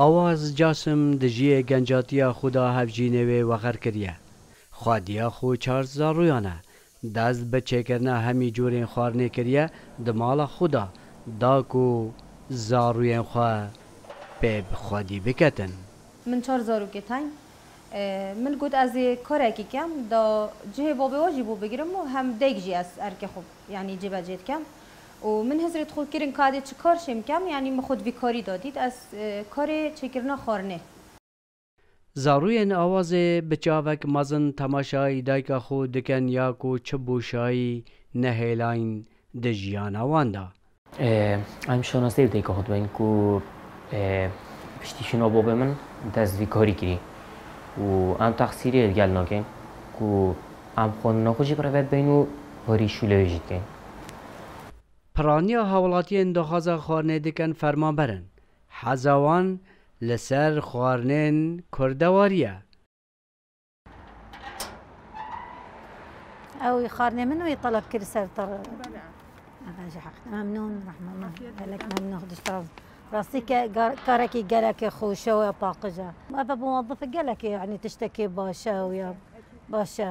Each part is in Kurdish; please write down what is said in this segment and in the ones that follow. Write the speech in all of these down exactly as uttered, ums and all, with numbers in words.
Awaz Casim di jiyê gencatiya xwe de hevjînê wê wexer kiriye. Xwediya xwe çar zaroyan e. Dest bi çêkirina hemî cûrên xwarinê kiriye di mala xwe de, da ku zaroyên xwe pê bi xwedî biketin. Min çar zarokê teng. E, min got ez ê karekî kem, da cihê babê wa jî bo bigirim û hem dayik jî ez erkê xwe, yanî cêbecê dikem. Û min hizrê xwe kirin ka dê çi kar şêm kem, yanî min xwe di vî karî da dît, ez, e, karê çêkirina xwarinê. Zarûyên Awazê bi çavek mezin temaşayî dayika xwe dikin ya ku çi boşayî nehêlayîn di jiyana wan de. Ê, em şonasê dayika xwe dibin ku, ê, piştî şûna babê min dest vî karî kirî û em texsîrê li gel nakin ku em xwendina xwe jî bi rêve dibin û karî şûleyê jî dikin. Piraniya hawlatiyên daxwaza xwarinê dikin fermanber in. Heza wan li ser xwarinên kurdewarî ye. Ew xwarinê min wî teleb kir ser te re. Bele. Ev ji heq. Memnûn, rehmetullah. Gelek memnûn, Xwedê ji te razî. Rastî ke gar-, karekî gelekê xweş e û paqij e. Ev muwazif gelekê, yanî tiştekê baş e û ya baş e.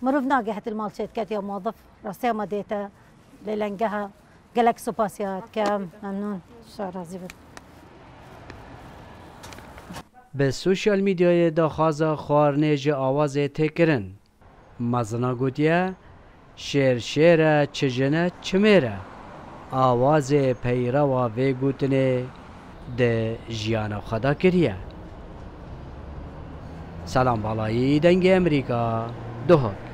Mirov nagihît li mal çêdiket ya muwazif. Rastî hema dê te lê lengeha. Gelek spas ya dikim. Memnûn. Şarazî bin. Bi sosyal medyayê daxwaza xwarinê ji Awazê tê kirin. Mezina gotiye, "Şêr şêr e, çi jin e, çi mêr e." Awazê peyrewa vê gotinê di jiyana xwe de kiriye. Selam Balayî, Dengê Amerîka, Duhok.